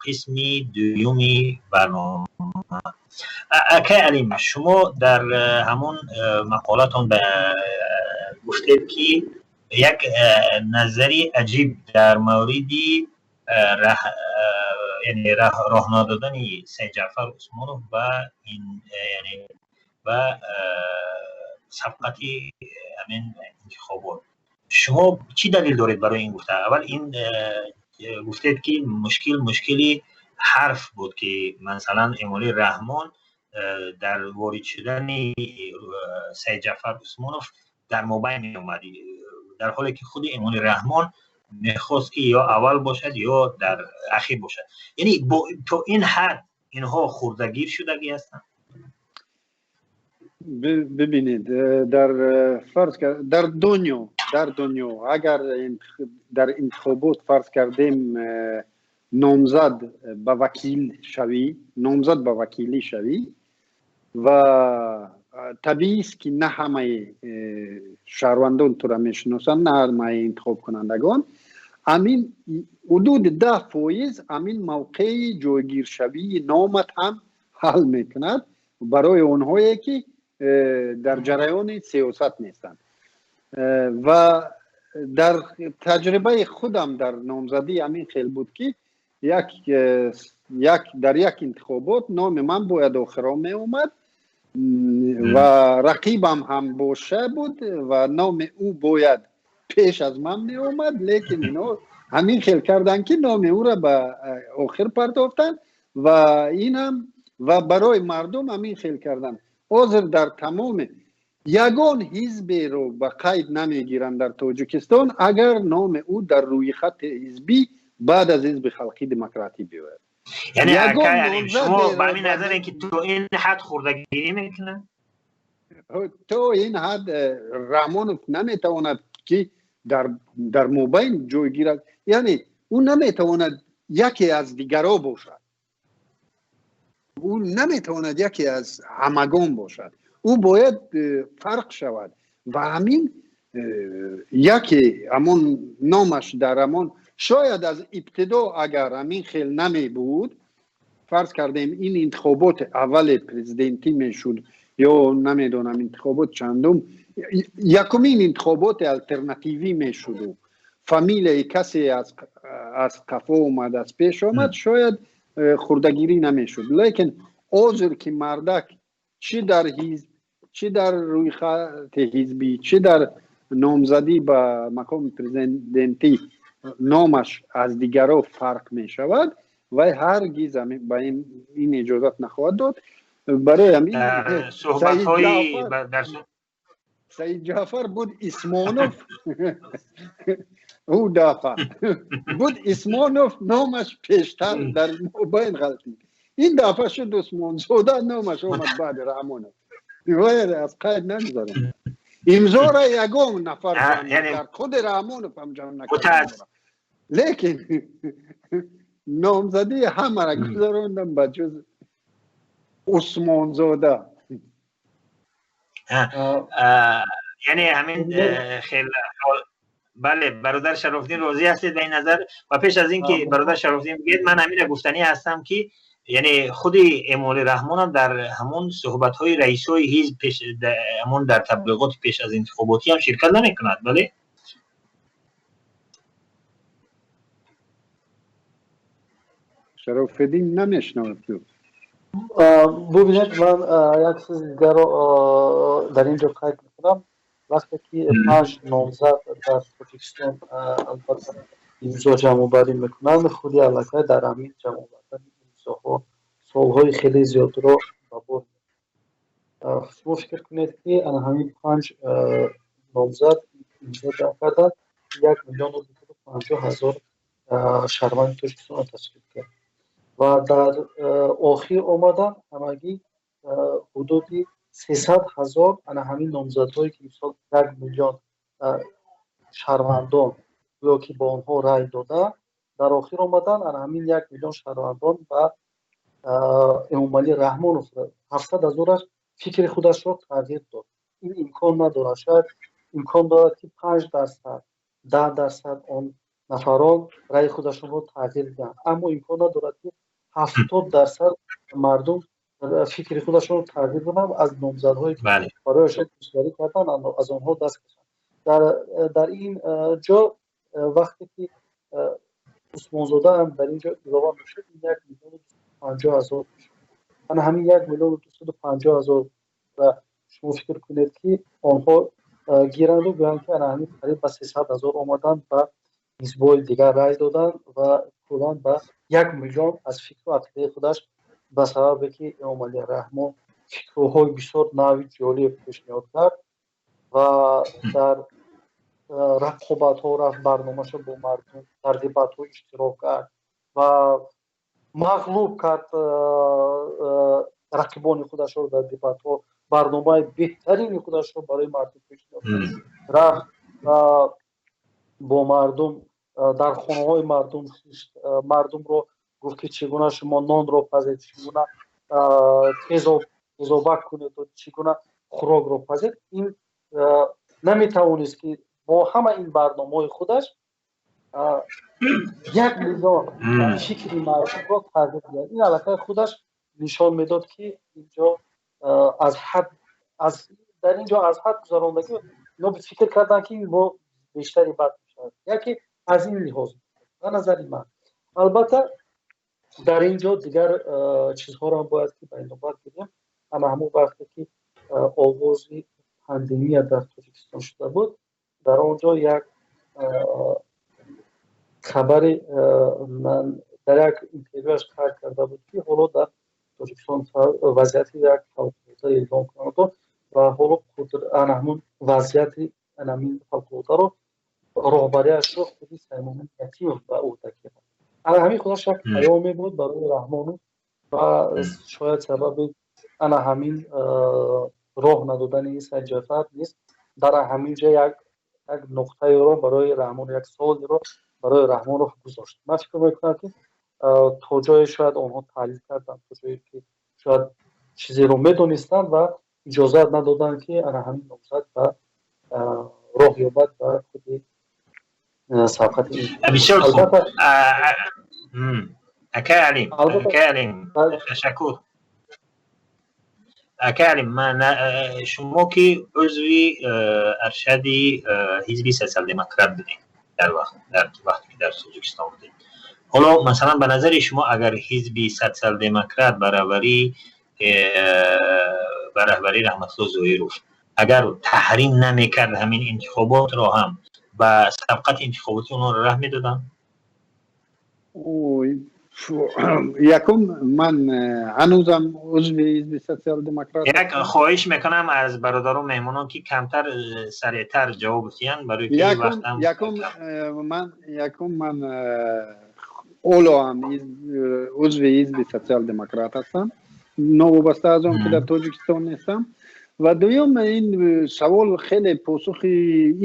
Қисми дуюми барнома. Акай Алим, шумо дар ҳамон мақолатон гуфтед, ки як назари аҷиб дар мавриди яъне роҳ надодани Сайидҷаъфар Усмонов ба яъне ба сабқати ҳамин интихобот. Шумо чӣ далел доред барои ин гуфта? Аввал ин гуфтед, ки мушкил мушкили ҳарф буд, ки масалан Эмомалӣ Раҳмон дар ворид шудани Сайидҷаъфар Усмонов дар мобайн меомад, дар ҳоле ки худи Эмомалӣ Раҳмон мехост, ки ё аввал бошад, ё дар ахир бошад. Яъне то ин ҳад инҳо хурдагир шудагӣ ҳастанд? Бибинед, дар фарз дар дунё агар дар интихобот, фарз кардем, номзад ба вакил шавӣ, номзад ба вакилӣ шавӣ ва табиист, ки на ҳамаи шаҳрвандон тура мешиносанд, на ҳамаи интихобкунандагон. Амин ҳудуди 10% амин мавқеи ҷойгиршавии номат ҳам ҳал мекунад барои онҳое, ки дар ҷараёни сиёсат нестанд. Ва дар таҷрибаи худам дар номзадӣ ҳамин хел буд, ки як дар як интихобот номи ман бояд охирон меомад ва рақибам ҳам боша буд ва номи ӯ бояд пеш аз ман меомад, лекин ино ҳамин хел карданд, ки номи ӯра ба охир партофтанд ва инам ва барои мардум ҳамин хел карданд. Ҳозир дар тамоми ягон ҳизберо ба қайд намегиранд дар Тоҷикистон, агар номи ӯ дар рӯйхати ҳизбӣ баъд аз Ҳизби Халқи Демократӣ биёяд. Яъне шумо ба ҳамин назаре, ки то ин ҳад хурдагирӣ мекунад? То ин ҳад Раҳмонов наметавонад, ки дар мобайн ҷой гирад, яъне ӯ наметавонад яке аз дигаро бошад, ӯ наметавонад яке аз ҳамагон бошад, ӯ бояд фарқ шавад. Ва ҳамин яке ҳамон номаш дар ҳамон шояд аз ибтидо агар ҳамин хел намебуд, фарз кардем, ин интихоботи аввали президентӣ мешуд ё намедонам интихобот чандум, якумин интихоботи алтернативӣ мешуду фамилияи касе аз қафо омад, аз пеш омад, шояд хурдагирӣ намешуд. Лекин ҳозир ки мардак чӣ дар ҳизб, чӣ дар рӯйхати ҳизбӣ, чӣ дар номзадӣ ба мақоми президентӣ номаш аз дигаро фарқ мешавад, вай ҳаргиз ба ин иҷозат нахоҳад дод. Барои ҳамин Саид Ҷаъфар буд Исмонов, ӯ дафъа буд Исмонов, номаш пештар дар мобайн ғалтид, ин дафъа шуд Усмонзода, номаш омад баъди Раҳмонов, вай аз қайд нагузарам. Имзора ягон нафар ҷамъ накард, худи Раҳмонов ҳам ҷамъ накард, лекин номзадии ҳамаро гузарондам ба ҷуз Усмонзода. Яъне ҳамин хел. Бале, бародар Шарофдин, розӣ ҳастед ба ин назар? Ва пеш аз ин ки бародар Шарофдин бигӯед, ман ҳамина гуфтанӣ ҳастам, ки яъне худи Эмомалӣ Раҳмонам дар ҳамон суҳбатҳои раисҳои ҳизб, ҳамон дар таблиғоти пеш аз интихоботӣ ҳам ширкат намекунад, бале? Шарофиддин намешнавад. Бубинед, ман як чизи дигарро дар ин ҷо қайд мекунам. Вақте ки панҷ номзад дар Тоҷикистон албатта имзо ҷамъоварӣ мекунанд, худи аллакай дар ҳамин ҷамъовардани имзоҳо солҳои хеле зиёдро ба бор. Шумо фикр кунед, ки ана ҳамин панҷ номзад имзо ҷамъ карданд, 1 250 000 шаҳрванди Тоҷикистонро ташкил кард ва дар охир омадан ҳамагӣ ҳудуди 300 000 ана ҳамин номзадҳое, ки мисол 1 миллион шаҳрвандон гӯё ки ба онҳо рай дода, дар охир омадан ана ҳамин 1 миллион шаҳрвандон ба Эмомалӣ Раҳмонов, 700 ҳазораш фикри худашро тағйир дод. Ин имкон надорад. Шояд имкон дорад, ки 5%, 10% он. Нафарон раъи худашонро тағйир диҳанд, аммо имкон надорад, ки 70% мардум фикри худашонро тағйир диҳанд, аз номзадҳое, ки барояшон дӯстдорӣ карданд, аз онҳо даст кашанд. Дар ин ҷо вақте ки Усмонзода ҳам дар ин ҷо илова мешуд, ин 1 050 000 мешуд. Ана ҳамин 1 250 000 ва шумо фикр кунед, ки онҳо гиранду гӯянд, ки ана ҳамин қариб ба 300 000 омаданд, ба ҳизбҳои дигар рай доданд ва куллан ба 1 миллион аз фикру ақидаи худаш, ба сабабе ки Эмомалӣ Раҳмон фикрҳои бисёр нави ҷолиб пешниҳод кард ва дар рақобатҳо рафт, барномаашо бо мардум дар дебатҳо иштирок кард ва мағлуб кард рақибони худашро дар дебатҳо, барномаи беҳтарини худашро барои мардум пешниҳод кард, рафт бо мардум дар хонаҳои мардум, мардумро гуфт, ки чӣ гуна шумо нонро пазед, чӣ гуна тезобак кунеду чӣ гуна хӯрокро пазед. Ин наметавонист, ки бо ҳама ин барномаҳои худаш 1 миллион фикри мардумро тағйир диҳад. Ин аллакай худаш нишон медод, ки инҷо аз ҳад аз дар ин ҷо аз ҳад гузарондагӣ, ино фикр карданд, ки бо бештари бад мешавад. Яке аз ин лиҳоз, ба назари ман. Албатта, дар ин ҷо дигар чизҳоро бояд ки ба инобат гирем. Ана ҳамон вақте ки оғози пандемия дар Тоҷикистон шуда буд, дар он ҷо як хабари дар як интервюаш қайд карда буд, ки ҳоло дар Тоҷикистон вазъияти як фавқулода эълон кунанд ва ҳоло ана ҳамун вазъияти анамин фавқулодаро роҳбарияшро худи Саймумин Ятимов ба ӯҳда гирад. Ана ҳамин худаш як паёме буд барои Раҳмонов ва шояд сабаби ана ҳамин роҳ надодани Сайдҷафар низ дар ҳамин ҷо як нуқтаеро барои Раҳмон, як суолеро барои Раҳмонов гузошт. Ман фикр мекунам, ки то ҷое шояд онҳо таҳлил карданд, то ҷое ки шояд чизеро медонистанд ва иҷозат надоданд, ки ана ҳамин номзад ба роҳ ёбад ба худи сабқати. Бисёр хуб, акай Алим, акай Алим, ташаккур. Акай Алим, шумо ки узви аршади ҳизби Социал-Демократ будед дар вақте ки дар Тоҷикистон будед, ҳоло масалан, ба назари шумо, агар ҳизби Социал-Демократ ба раҳбарии Раҳматулло Зоиров агар таҳрим намекард, ҳамин интихоботро ҳам ба сабқати интихоботӣ онҳоро раҳ медоданд? Якум, ман ҳанӯзам узви ҳизби Социал-Демократ. Як хоҳиш мекунам аз бародару меҳмонон, ки камтар сареътар ҷавоб диҳанд, барои ки вақтам. Якум, ман ҳоло ҳам узви ҳизби Социал-Демократ ҳастам, новобаста аз он ки дар Тоҷикистон нестам. Ва дуюм, ин савол хеле посухи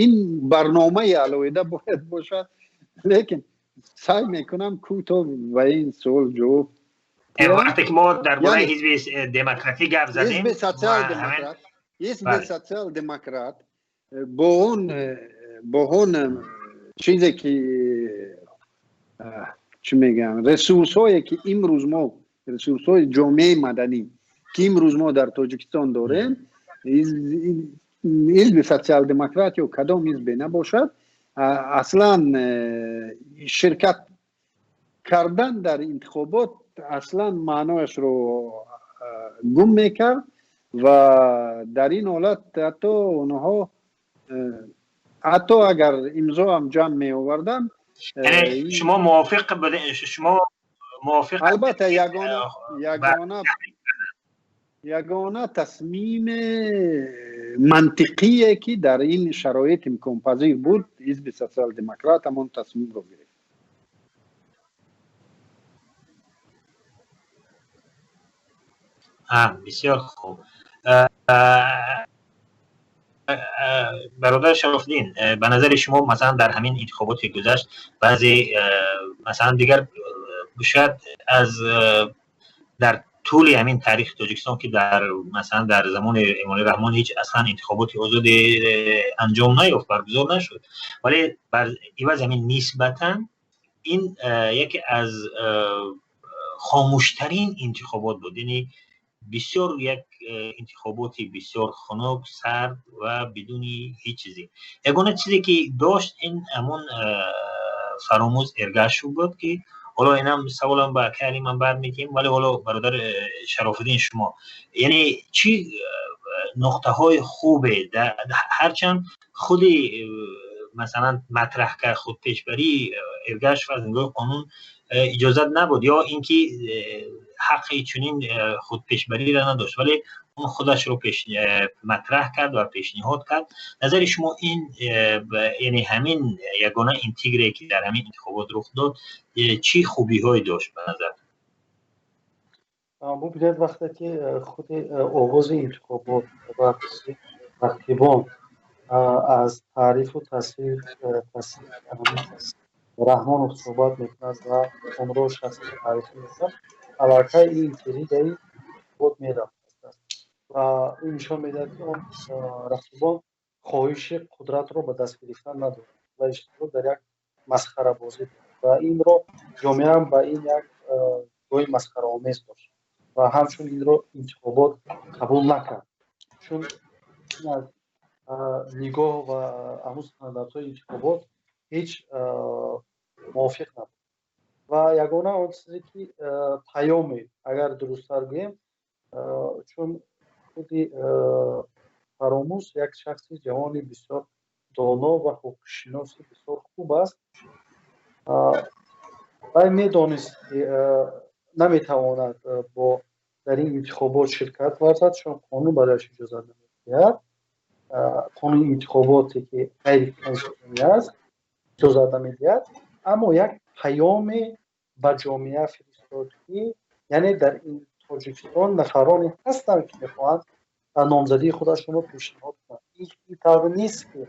ин барномаи алоҳида бояд бошад, лекин саъй мекунам кӯтоҳ ба ин суол ҷавоб. Вақте ки мо дар бораи ҳизби демократӣ гап задем. Ҳизби Социал-Демократ бо он чизе ки, чӣ мегӯям, ресурсҳое ки имрӯз мо, ресурсҳои ҷомеаи маданӣ ки имрӯз мо дар Тоҷикистон дорем, ҳизби Социал-Демократ ё кадом ҳизбе набошад, аслан ширкат кардан дар интихобот аслан маънояшро гум мекард. Ва дар ин ҳолат ҳатто онҳо, ҳатто агар имзоам ҷамъ меоварданд. Шумо мувофиқ шумо мувофиқ? Албатта, ягона тасмими мантиқие ки дар ин шароит имконпазир буд, ҳизби Социал-Демократ ҳамон тасмимро гирифт. Бисёр хуб. Бародар Шарофиддин, ба назари шумо, масалан, дар ҳамин интихоботе гузашт, баъзе, масалан, дигар шояд аз дар Тӯли ҳамин таърихи Тоҷикистон, ки дар, масалан, дар замони Эмомалӣ Раҳмон ҳеҷ аслан интихоботи озоде анҷом наёфт, баргузор нашуд, вале бар иваз ҳамин нисбатан ин яке аз хомӯштарин интихобот буд, яъне бисёр як интихоботи бисёр хунук, сард ва бидуни ҳеҷ чизе. Ягона чизе, ки дошт, ин ҳамон Фаромӯз Эргашев буд, ки ҳоло инам саволам ба акай Алим ман бармедиҳем. Вале ҳоло, бародар Шарофиддин, шумо, яъне, чӣ нуқтаҳои хубе, ҳарчанд худи, масалан, матраҳ кард худпешбарии Эргашев, аз нигоҳи қонун иҷозат набуд ё ин ки ҳаққи чунин худпешбариро надошт, вале он худашро матраҳ кард ва пешниҳод кард. Назари шумо ин, яъне ҳамин ягона интрига, ки дар ҳамин интихобот рух дод, чӣ хубиҳое дошт ба назар? Бубинед, вақте ки худи оғози интихобот ва рақибон аз таърифу тасвир Раҳмонов суҳбат мекунад ва онро шахси таърифӣ мекунад, аллакай ин интригаи интихобот мерафт ва ин нишон медиҳад, ки он рақибон хоҳиши қудратро ба даст гирифтан надоранд ва иштирок дар як масхарабозӣ ва инро ҷомеаам ба ин як гоҳи масхараомез дошт ва ҳамчун инро интихобот қабул накард, чун аз нигоҳ ва ҳамун стандартҳои интихобот ҳеҷ мувофиқ набуд. Ва ягона он чизе, ки паёме, агар дурусттар гӯем, чун худи Фаромӯз як шахси ҷавони бисёр доно ва ҳуқуқшиноси бисёр хуб аст, вай медонист, ки наметавонад бо дар ин интихобот ширкат варзад, чун қонун барояш иҷозат намедиҳад. Қонуни интихоботе, ки ғайриконститутсионӣ аст, иҷозат намедиҳад, аммо як паёме ба ҷомеа фиристод, ки яъне дар ин Тоҷикистон нафароне ҳастанд, ки мехоҳанд номзадии худашонро пешниҳод кунанд. Ин тавр нест, ки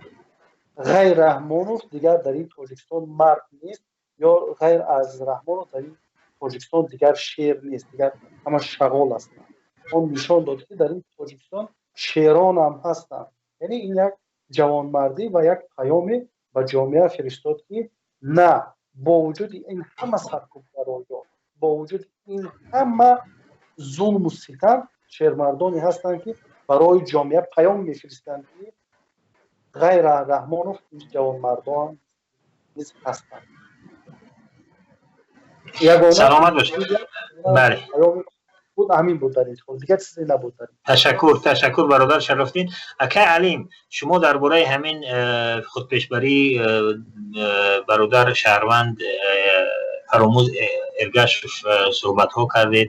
ғайр Раҳмонов дигар дар ин Тоҷикистон мард нест ё ғайр аз Раҳмонов дар ин Тоҷикистон дигар шер нест, дигар ҳама шағол ҳастанд. Он нишон дод, ки дар ин Тоҷикистон шеронам ҳастанд. Яъне ин як ҷавонмардӣ ва як паёме ба ҷомеа фиристод, ки на, бо вуҷуди ин ҳама саркӯбгароё, бо вуҷуди ин ҳама зулму ситам, шермардоне ҳастанд, ки барои ҷомеа паём мефиристанд, ки ғайр аз Раҳмонов ин ҷавонмардон низ ҳастанд. Саломат бошед, бале. Буд, ҳамин буд дар интихоб, дигар чизе набуд дар. Ташаккур, ташаккур, бародар Шарофиддин. Акай Алим, шумо дар бораи ҳамин худпешбарии бародар шаҳрванд Фаромӯз Эргашев суҳбатҳо кардед,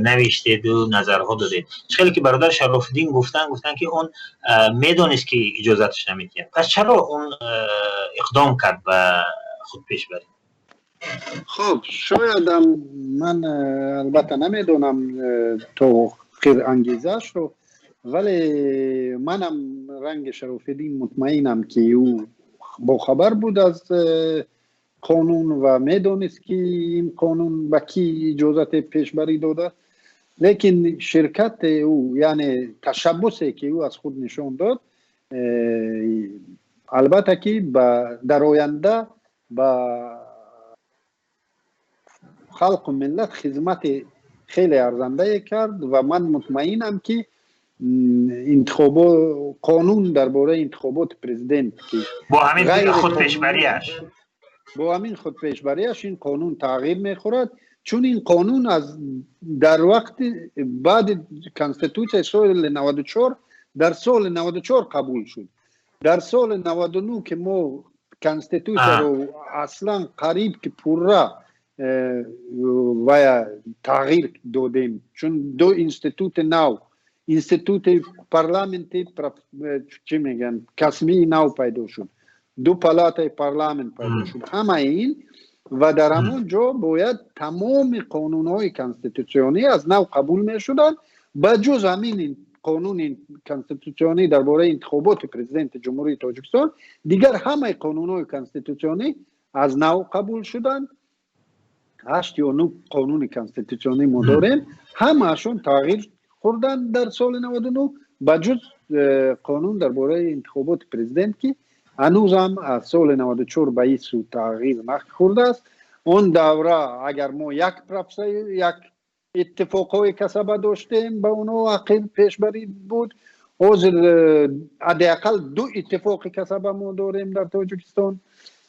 навиштеду назарҳо додед. Хеле ки бародар Шарофиддин гуфтанд, ки он медонист, ки иҷозаташ намедиҳад, пас чаро он иқдом кард ба худпешбарӣ? Хуб, шоядам, ман албатта намедонам то охир ангезаашро, вале манам ранги Шарофиддин мутмаинам, ки ӯ бохабар буд аз қонун ва медонист, ки ин қонун ба кӣ иҷозати пешбарӣ додааст. Лекин ширкати ӯ, яъне ташаббусе, ки ӯ аз худ нишон дод, албатта ки дар оянда ба халқу миллат хизмати хеле арзандае кард. Ва ман мутмаинам, ки интихобот, қонун дар бораи интихоботи президент, ки бо ҳамин худпешбариаш бо ҳамин худпешбариаш ин қонун тағйир мехӯрад, чун ин қонун аз дар вақти баъди конститутсияи соли 94, дар соли 94 қабул шуд. Дар соли 99, ки мо конститутсияро аслан қариб ки пурра вая тағйир додем, чун ду институти нав, институти парламенти, чӣ мегӯянд, касбии нав пайдо шуд, ду палатаи парламент пайдо шуд, ҳамаи ин, ва дар ҳамон ҷо бояд тамоми қонунҳои конститутсионӣ аз нав қабул мешуданд, ба ҷуз ҳамин қонуни конститутсионӣ дар бораи интихоботи президенти Ҷумҳурии Тоҷикистон. Дигар ҳамаи қонунҳои конститутсионӣ аз нав қабул шуданд. 8 ё 9 қонуни конститутсионӣ мо дорем, ҳамаашон тағйир хӯрданд дар соли 99, ба ҷуз қонун дар бораи интихоботи президент, ки ҳанӯзам аз соли 94 ба ин сӯ тағйир нахӯрдааст. Он давра агар мо як як иттифоқҳои касаба доштем, ба онҳо ҳаққи пешбарӣ буд. Ҳозир ҳадди ақал ду иттифоқи касаба мо дорем дар Тоҷикистон.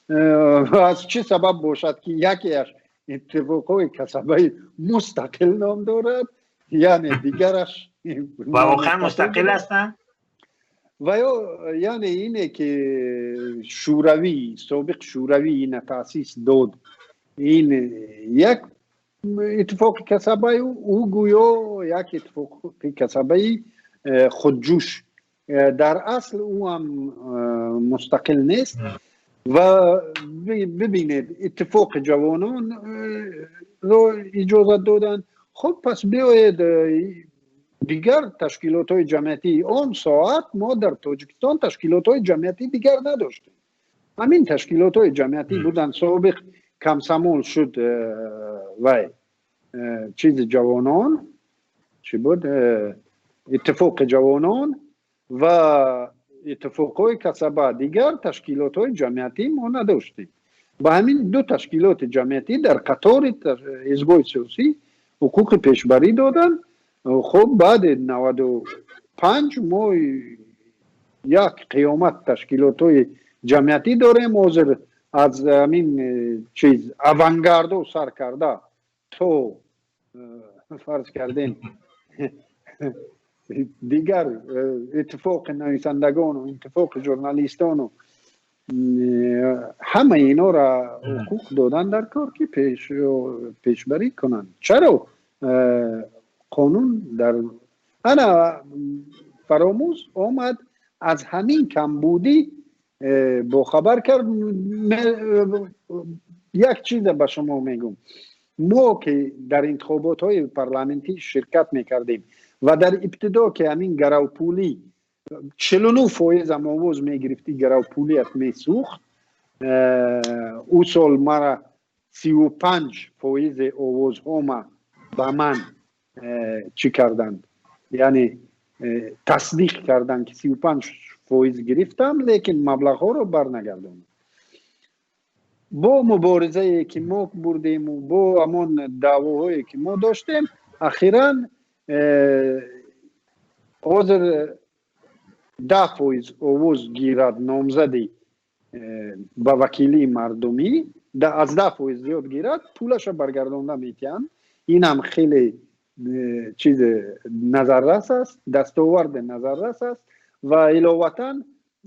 Аз чӣ сабаб бошад, ки якеаш иттифоқҳои касабаи мустақил ном дорад, яъне дигараш Ва воқеан мустақил ҳастанд? Ва ё яъне ине ки Шӯравӣ, собиқ Шӯравӣ, ина таъсис дод, ин як иттифоқи касабаю ӯ гӯё як иттифоқи касабаи худҷӯш. Дар асл ӯ ҳам мустақил нест. Ва бибинед, иттифоқи ҷавонон ро иҷозат доданд. Хуб, пас биёед дигар ташкилотҳои ҷамъиятӣ. Он соат мо дар Тоҷикистон ташкилотҳои ҷамъиятӣ дигар надоштем, ҳамин ташкилотҳои ҷамъиятӣ буданд. Собиқ комсомол шуд, вай чизи ҷавонон чӣ буд, иттифоқи ҷавонон ва иттифоқҳои касаба. Дигар ташкилотҳои ҷамъиятӣ мо надоштем. Ба ҳамин ду ташкилоти ҷамъиятӣ дар қатори ҳизбҳои сиёсӣ ҳуқуқи пешбарӣ доданд. Хуб, баъди 95 мо як қиёмат ташкилотҳои ҷамъиятӣ дорем. Ҳозир аз ҳамин чиз авангардо сар карда то, фарз кардем, дигар иттифоқи нависандагону иттифоқи журналистону ҳамаи инора ҳуқуқ додан дар кор, ки пешбарӣ кунанд. Чаро қонун дар ана Фаромӯз омад, аз ҳамин камбудӣ бохабар кард? Як чиза ба шумо мегӯм: мо ки дар интихоботҳои парламентӣ ширкат мекардем ва дар ибтидо ки ҳамин гаравпулӣ 49 фоизам овоз мегирифтӣ, гаравпулият месӯхт. Ӯ сол мара 35 фоизи овозҳома ба ман чӣ карданд, яъне тасдиқ карданд, ки 35 фоиз гирифтам, лекин маблағҳоро барнагардонам. Бо муборизае ки мо бурдему бо ҳамон даъвоҳое ки мо доштем, ахиран ҳозир 10 фоиз овоз гирад номзади ба вакилии мардумӣ, аз 10 фоиз зиёд гирад, пулаша баргардонда метиҳанд. Инам хеле чиз назаррас аст, дастоварди назаррас аст. Ва иловатан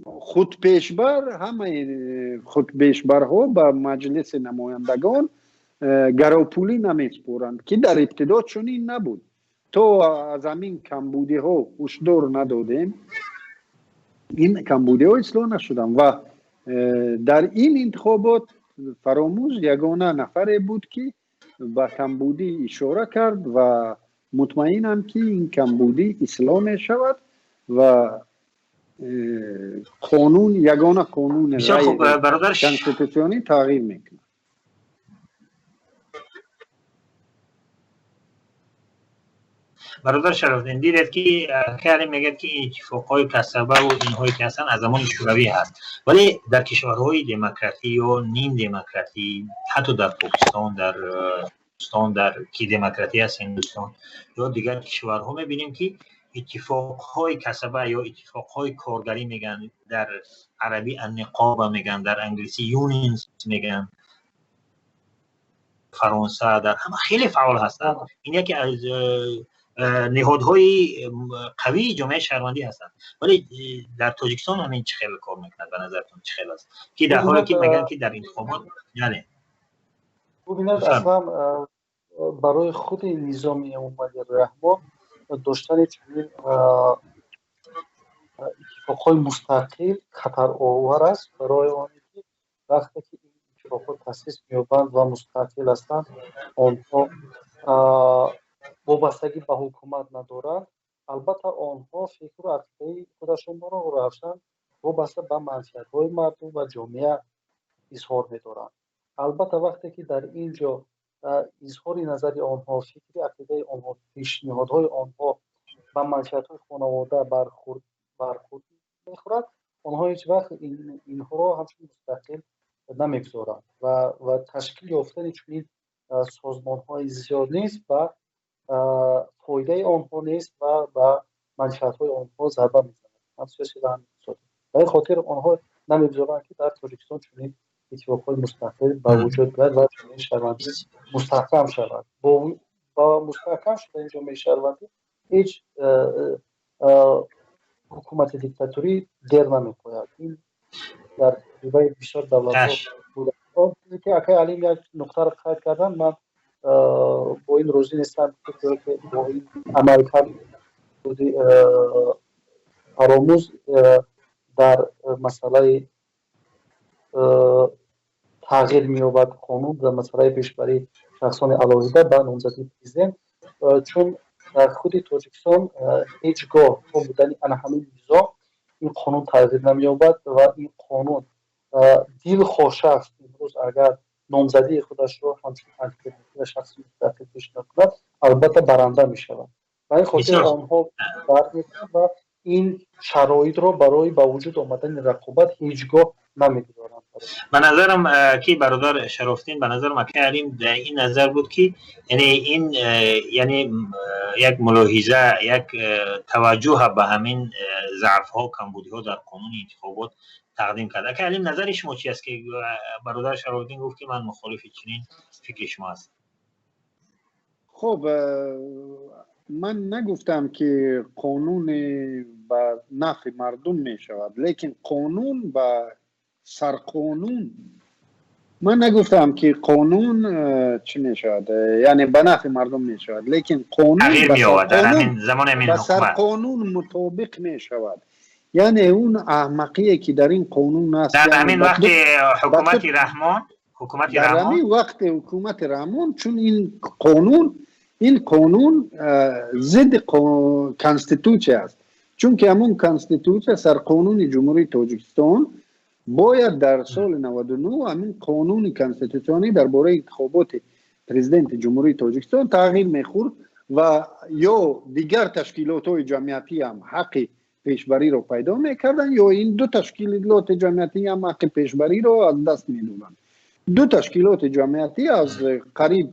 худпешбар, ҳамаи худпешбарҳо ба Маҷлиси намояндагон гаровпулӣ намеспоранд, ки дар ибтидо чунин набуд. То аз ҳамин камбудиҳо ҳушдор надодем, ин камбудиҳо ислоҳ нашуданд. Ва дар ин интихобот Фаромӯз ягона нафаре буд, ки ба камбудӣ ишора кард, ва мутмаинам, ки ин камбудӣ ислоҳ мешавад ва қонун, ягона қонуни конститутсионӣ тағйир мекунад. Бародар Шарафдин, дидед, ки хеле мегӯяд, ки иттифоқҳои касабаву инҳое ки ҳастанд, аз замони Шӯравӣ ҳаст, вале дар кишварҳои демократӣ ё нимдемократӣ, ҳатто дар Покистон, дар Ҳиндустон, дар ки демократӣ аст Ҳиндустон ё дигар кишварҳо, мебинем, ки иттифоқҳои касаба ё иттифоқҳои коргарӣ мегӯянд, дар арабӣ анниқоба мегӯянд, дар англисӣ unions мегӯянд, Фаронса, дар ҳама хеле фаъол ҳастанд. Ин яке аз ниҳодҳои қавии ҷомеаи шаҳрвандӣ ҳастанд. Вале дар Тоҷикистон ҳамин чӣ хел кор мекунад? Ба назаратон чӣ хел аст, ки дар ҳоле ки мегӯянд, ки дар интихобот яъне Бубинед, аслан барои худи низоми Эмомалӣ Раҳмон доштани чунин иттифоқҳои мустақил хатаровар аст, барои оне ки вақте ки ин иттифоқҳо таъсис меёбанд ва мустақил ҳастанд, онҳо вобастагӣ ба ҳукумат надоранд. Албатта, онҳо фикру ақидаи худашонро равшан вобаста ба манфиатҳои мардум ва ҷомеа изҳор медоранд. Албатта, вақте ки дар ин ҷо Изҳори назари онҳо, фикри ақидаи онҳо, пешниҳодҳои онҳо ба манфиатҳои хонавода бархӯрд мехӯрад, онҳо ҳеҷ вақт инҳоро ҳамчун мустақил намегузоранд ва ташкил ёфтани чунин созмонҳои зиёд низ ба фоидаи онҳо нест ва ба манфиатҳои онҳо зарба мезанад, ҳам сиёсӣ ва ҳам иқтисодӣ. Ба ин хотир онҳо намегузоранд, ки дар Тоҷикистон чунин иттифоқҳои мустақил ба вуҷуд биёяд ва ҷомеаи шаҳрвандӣ мустаҳкам шавад. Бо мустаҳкам шудани ҷомеаи шаҳрвандӣ ҳеҷ ҳукумати диктаторӣ дер намепояд. Ин дар таҷрибаи бисёр давлатҳо буда. Он чизе ки акай Алим як нуқтаро қайд карданд, ман бо ин розӣ нестам, ки бо ин амалкард фаромӯз дар масъалаи тағйир меёбад қонун дар масъалаи пешбарии шахсони алоҳида ба номзадии президент, чун дар худи Тоҷикистон ҳеҷ гоҳ то будани ана ҳамин низом ин қонун тағйир намеёбад ва ин қонун дилхоҳ шахс имрӯз агар номзадии худашро ҳамчун алтернатива, шахси мустақил пешниҳод кунад, албатта баранда мешавад. Ба ин хотир онҳо дарк мекунанд ва ин шароитро барои ба вуҷуд омадани рақобат ҳеҷ гоҳ намегузоранд. Ба назарам ки бародар Шарофдин, ба назарам акай Алим дар ин назар буд, ки яъне ин яъне як мулоҳиза, як таваҷҷӯҳ ба ҳамин заъфҳо, камбудиҳо дар қонуни интихобот тақдим кард. Акай Алим, назари шумо чи аст, ки бародар Шарофдин гуфт, ки ман мухолифи чунин фикри шумо ҳастам? Хуб, ман нагуфтам, ки қонун ба нафъи мардум мешавад, лекин қонун ба сарқонун, ман нагуфтам, ки қонун чӣ мешавад, яъне ба нафъи мардум мешавад, лекин қонун ба сарқонун мутобиқ мешавад. Яъне он аҳмақие, ки дар ин қонун аст. Дар ҳамин вақти ҳукумати Раҳмон, ҳукумати Дар ҳамин вақти ҳукумати Раҳмон, чун ин қонун зидди конститутсия аст, чунки ҳамон конститутсия, сарқонуни Ҷумҳурии Тоҷикистон, бояд дар соли 99 ҳамин қонуни конститутсионӣ дар бораи интихоботи президенти Ҷумҳурии Тоҷикистон тағйир мехӯрд ва ё дигар ташкилотҳои ҷамъиятӣ ҳам ҳаққи пешбариро пайдо мекарданд, ё ин ду ташкилоти ҷамъиятӣ ҳам ҳаққи пешбариро аз даст медоданд. Ду ташкилоти ҷамъиятӣ аз қариб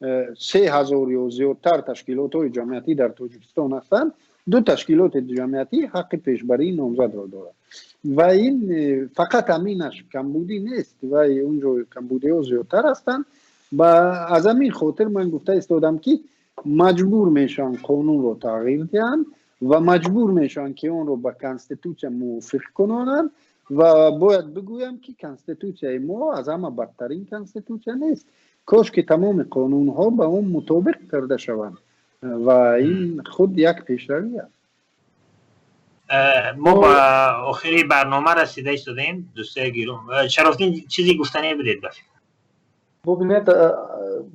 3000 ё зиёдтар ташкилотҳои ҷамъиятӣ дар Тоҷикистон ҳастанд. Ду ташкилоти ҷамъиятӣ ҳаққи пешбарии номзадро дорад ва ин фақат ҳаминаш камбудӣ нест ва унҷо камбудиҳо зиёдтар ҳастанд. Ба аз ҳамин хотир ман гуфта истодам, ки маҷбур мешаванд қонунро тағйир диҳанд ва маҷбур мешаванд, ки онро ба конститутсия мувофиқ кунонанд. Ва бояд бигӯям, ки конститутсияи мо аз ҳама бадтарин конститутсия нест. Кош ки тамоми қонунҳо ба он мутобиқ карда шаванд ва ин худ як пешравӣ аст. Мо ба охири барнома расида истодаем, дӯстои гиромӣ. Шарофдин, чизе гуфтане будед, ба фикр? Бубинед,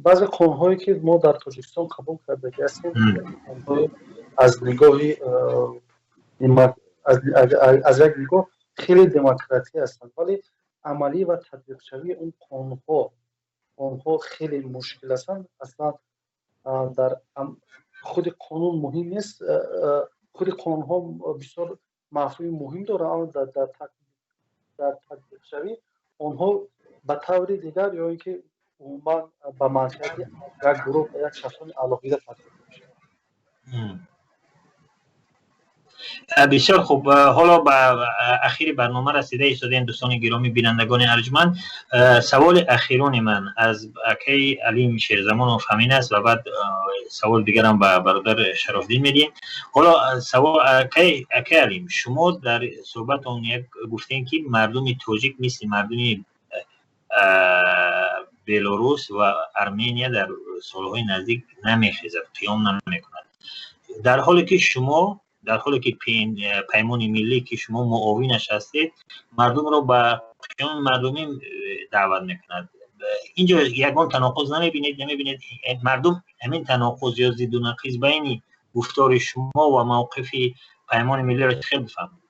баъзе қонунҳое, ки мо дар Тоҷикистон қабул кардагӣ ҳастем, аз нигоҳи аз як нигоҳ хеле демократӣ ҳастанд, вале амалӣ ва татбиқшавии он қонунҳо, онҳо хеле мушкил ҳастанд. Аслан дар худи қонун муҳим нест. Худи қонунҳо бисёр мафҳуми муҳим доранд, аммо дар татбиқшавӣ онҳо ба таври дигар ё ин ки умуман ба манфиати як гурӯҳ, як шахсони алоҳида татбиқ мешавад. Бисёр хуб, ҳоло ба ахири барнома расида истодаем, дӯстони гиромӣ, бинандагони арҷманд. Саволи ахирони ман аз акаи Алим Шерзамонов ҳамин аст ва баъд саволи дигарам ба бародар Шарофдин медиҳем. Ҳоло савол: акаи Алим, шумо дар суҳбатон як гуфтем, ки мардуми тоҷик мисли мардуми Белорус ва Армения дар солҳои наздик намехезад, қиём намекунад, дар ҳоле ки шумо, дар ҳоле ки Паймони Миллӣ, ки шумо муовинаш ҳастед, мардумро ба қиёми мардумӣ даъват мекунад. Инҷо ягон таноқуз намебинед? Мардум ҳамин таноқуз ё зидду нақиз байни гуфтори шумо ва мавқифи Паймони Миллиро чӣ хел бифаҳмед?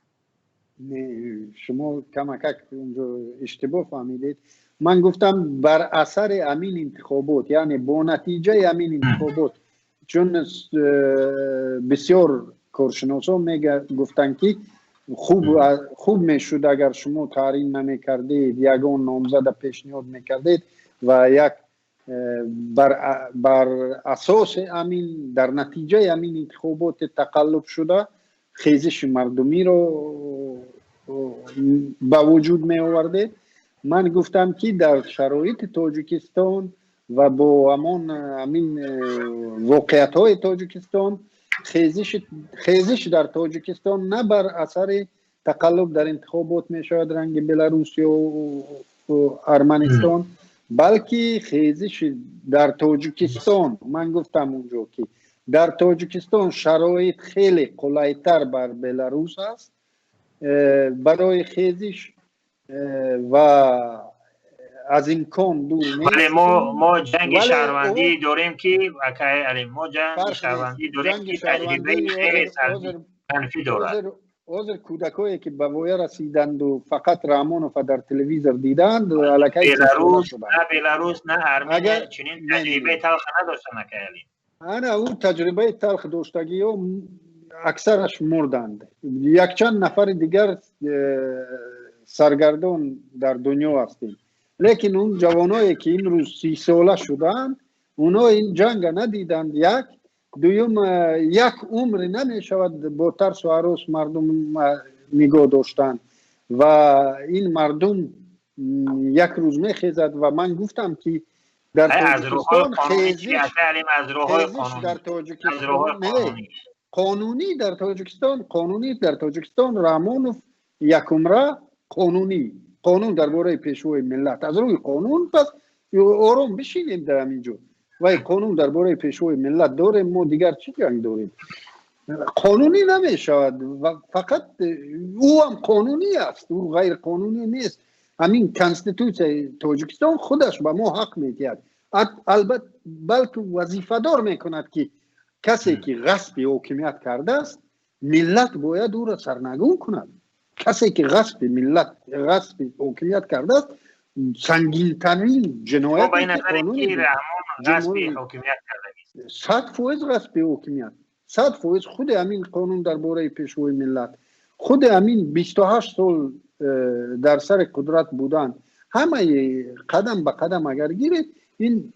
Шумо камакак унҷо иштибоҳ фаҳмидед. Ман гуфтам, бар асари ҳамин интихобот, яъне бо натиҷаи ҳамин интихобот, чун бисёр коршиносон гуфтанд, ки хуб мешуд, агар шумо таърин намекардед, ягон номзада пешниҳод мекардед ва як бар асоси ҳамин, дар натиҷаи ҳамин интихоботи тақаллуб шуда, хезиши мардумиро ба вуҷуд меовардед. Ман гуфтам, ки дар шароити Тоҷикистон ва бо ҳамон ҳамин воқеиятҳои Тоҷикистон хезиш дар Тоҷикистон на бар асари тақаллуб дар интихобот мешавад, ранги Беларус ё Арманистон, балки хезиш дар Тоҷикистон, ман гуфтам унҷо, ки дар Тоҷикистон шароит хеле қулайтар бар Беларус аст барои хезиш ва аз имкон дур нест. Вале мо ҷанги шаҳрвандӣ дорем, ки, акай Алим, мо ҷанги шаҳрвандӣ дорем, ки таҷрибаи хеле манфӣ дорад. Ҳозир кӯдакое, ки ба воя расиданду фақат Раҳмонова дар телевизор диданд, аллакай Беларус, на Беларус, на Армения чунин таҷрибаи талх надоштанд, акай Алим. Ана ӯ таҷрибаи талх доштагиҳо аксараш мурданд, якчанд нафари дигар саргардон дар дунё ҳастем. Лекин он ҷавоное, ки имрӯз 30сола шудаанд, онҳо ин ҷанга надиданд. Як дуюм, як умре намешавад бо тарсу ҳарос мардум нигоҳ доштан ва ин мардум як рӯз мехезад. Ва ман гуфтам, ки дар Тоҷикистон хезиш дар Тоҷикистон қонунӣ, дар Тоҷикистон қонунӣ, дар Тоҷикистон Раҳмонов якумра қонунӣ, қонун дар бораи пешвои миллат, аз рӯи қонун пас ором бишинем дар ҳамин ҷо. Вай қонун дар бораи пешвои миллат дорем, мо дигар чӣ ҷанг дорем? Қонунӣ намешавад, фақат ӯ ҳам қонунӣ аст, ӯ ғайрқонунӣ нест. Ҳамин Конститутсияи Тоҷикистон худаш ба мо ҳақ медиҳад, албат, балки вазифадор мекунад, ки касе, ки ғасби ҳокимият кардааст, миллат бояд ӯро сарнагун кунад. Касе, ки ғасби миллат, ғасби ҳокимият кардааст, сангинтарин ҷиноят. 100% ғасби ҳокимият, 100%. Худи ҳамин қонун дар бораи пешвои миллат, худи ҳамин 28 сол дар сари қудрат будан, ҳамаи қадам ба қадам агар гиред, ин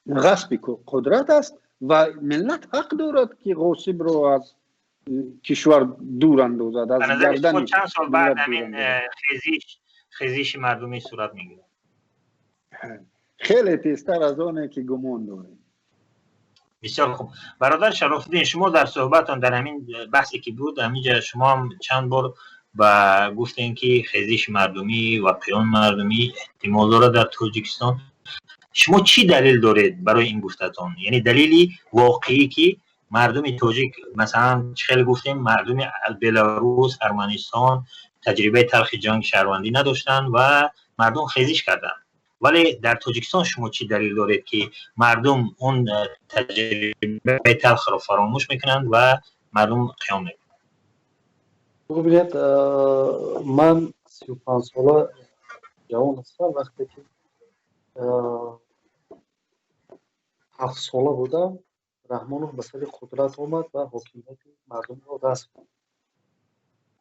ғасби қудрат аст ва миллат ҳақ дорад, ки ғосибро аз кишвар дур андозад, аз гардани. Чанд сол баъд ҳамин хезиши мардумӣ сурат мегирад? Хеле тезтар аз оне, ки гумон дорем. Бисёр хуб. Бародар Шарофуддин, шумо дар суҳбатон, дар ҳамин баҳсе, ки буд ҳаминҷа, шумо ҳам чанд бор ба гуфтем, ки хезиши мардумӣ ва қиёми мардумӣ эҳтимол дорад дар Тоҷикистон. Шумо чӣ далел доред барои ин гуфтатон, яъне далели воқеӣ, ки мардуми тоҷик, масалан, чӣ хеле гуфтем, мардуми Беларус, Арманистон таҷрибаи талхи ҷанги шаҳрвандӣ надоштанд ва мардум хезиш карданд, вале дар Тоҷикистон шумо чӣ далел доред, ки мардум он таҷрибаи талхро фаромӯш мекунанд ва мардум қиём мекунанд? Бубинед, ман 35сола ҷавон ҳастам. Вақте ки 7сола будам, Раҳмонов ба сари қудрат омад ва ҳокимияти мардумро ғасб кард.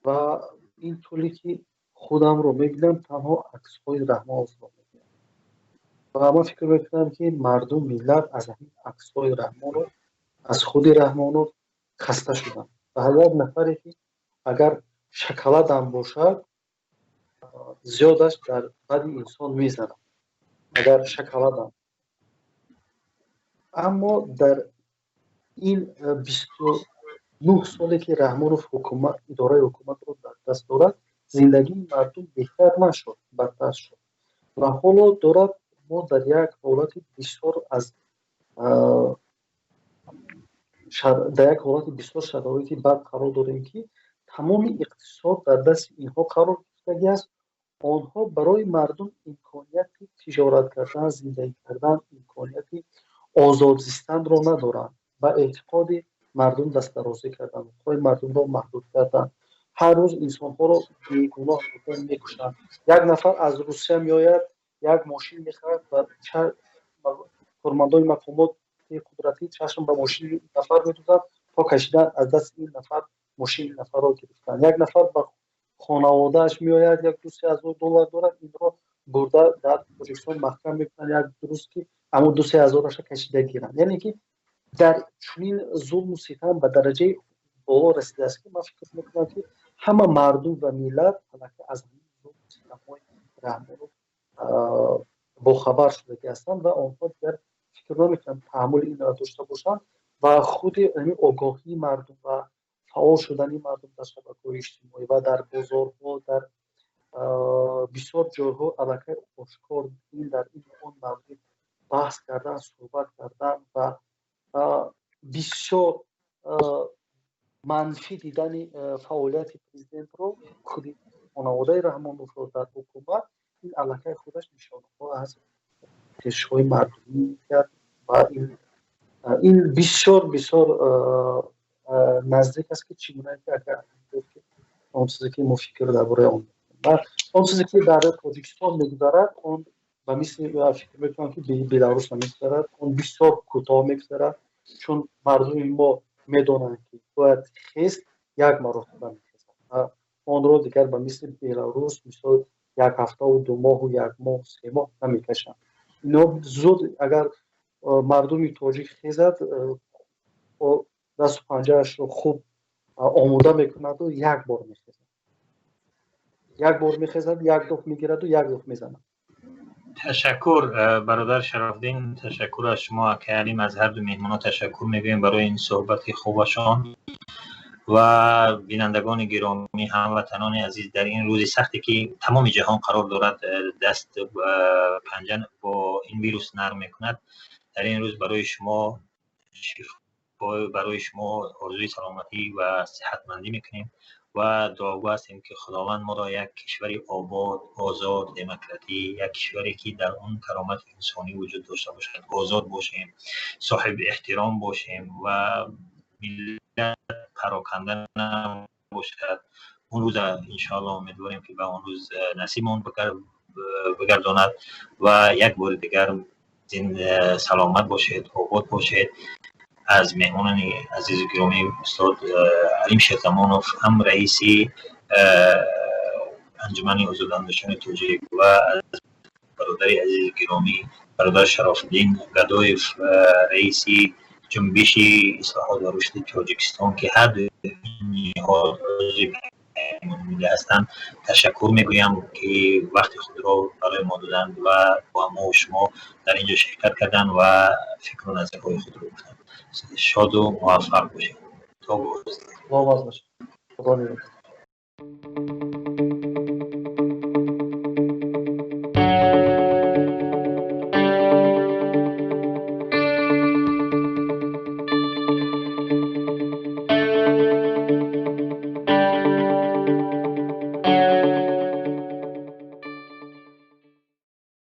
Ва ин тӯле, ки худамро мебинам, танҳо аксҳои Раҳмоновро мебинам. Ва ман фикр мекунам, ки мардум, миллат аз ҳамин аксҳои Раҳмонов, аз худи Раҳмонов хаста шуданд. Ва ҳар як нафаре, ки агар шоколадам бошад, зиёдаш дар бади инсон мезанад, агар шоколадам. Аммо дар ин 29 соле, ки Раҳмонов ҳукумат, идораи ҳукуматро дар даст дорад, зиндагии мардум беҳтар нашуд, бадтар шуд. Ва ҳоло дорад мо дар як ҳолати бисёр аз дар як ҳолати бисёр шароити бад қарор дорем, ки тамоми иқтисод дар дасти инҳо қарор гирифтагӣ аст. Онҳо барои мардум имконияти тиҷорат кардан, зиндагӣ кардан, имконияти озод зистанро надоранд. Ба эътиқоди мардум дастдарозӣ кардан, ҳуқуқҳои мардумро маҳдуд кардан, ҳар рӯз инсонҳоро бегуноҳ мекушанд. Як нафар аз Русия меояд, Як мошин мехарад ва кормандони мақомоти қудратӣ чашм ба мошини нафар медузанд, то кашидан аз дасти ин нафар мошини нафарро гирифтан. Як нафар ба хонаводааш меояд, як ду се ҳазор доллар дорад, инро бурда дар Тоҷикистон маҳкам мекунанд, як дуруст ки ҳамон ду се ҳазораша кашида гиранд. Яъне ки дар чунин зулму ситам ба дараҷаи боло расидааст, ки ман фикр мекунам, ки ҳама мардум ва миллат аллакай аз ҳамин зулму ситамҳои Раҳмонов бохабар шудагӣ ҳастанд ва онҳо дигар фикр намекунанд таҳаммули инро дошта бошанд. Ва худи ҳамин огоҳии мардум ва фаъол шудани мардум дар шабакаҳои иҷтимоӣ ва дар бозорҳо, дар бисёр ҷойҳо аллакай ошкор ин дар ин он маврид баҳс кардан, суҳбат кардан ва бисёр манфӣ дидани фаъолияти президентро, худи хонаводаи Раҳмоновро дар ҳукумат, ин аллакай худаш нишонаҳо аз хешҳои мардумӣ кард ва ин бисёр бисёр наздик аст, ки чӣ гуна ки агар он чизе ки мо фикр дар бораи он ва он чизе ки дар Тоҷикистон мегузарад, он ба мисли, фикр мекунам, ки Беларус намегузарад, он бисёр кӯтоҳ мегузарад, чун мардуми мо медонанд, ки бояд хест, як маротиба мехезад ва онро дигар ба мисли Беларус, мисол, як ҳафтаву 2 моҳу як моҳ, 3 моҳ намекашанд. Ино зуд агар мардуми тоҷик хезад, дасту панҷаашро хуб омода мекунаду як бор мехезад, як бор мехезад, як доф мегираду як доф мезанад. Ташаккур, бародар Шарафдин, ташаккур аз шумо, акай Алим. Аз ҳарду меҳмонҳо ташаккур мегӯем барои ин суҳбати хубашон. Ва бинандагони гиромӣ, ҳамватанони азиз, дар ин рӯзи сахте, ки тамоми ҷаҳон қарор дорад, даст панҷа бо ин вирус нарм мекунад, дар ин рӯз барои шумо орзуи саломатӣ ва сиҳатмандӣ мекунем ва дуогӯ ҳастем, ки Худованд моро як кишвари обод, озод, демократӣ, як кишваре, ки дар он каромати инсонӣ вуҷуд дошта бошад, озод бошем, соҳиби эҳтиром бошем ва миллат пароканда набошад. Он рӯза, иншоалло, умедворем, ки ба он рӯз насибмон бигардонад. Ва як бори дигар саломат бошед, обод бошед. Аз меҳмонони азизу гиромӣ, устод Алим Шерзамонов, ҳам раиси Анҷумани озодандешони тоҷик, ва аз бародари азизу гиромӣ, бародар Шарофиддин Гадоев, раиси Ҷунбиши ислоҳот ва рушди Тоҷикистон, ки ҳарду ниҳод миллӣ ҳастанд, ташаккур мегӯям, ки вақти худро барои мо доданд ва бо мо шумо дар ин ҷо ширкат карданд ва фикру назарҳои худро гуфтанд. Шоду муваффақ бошед. То боз. Худо.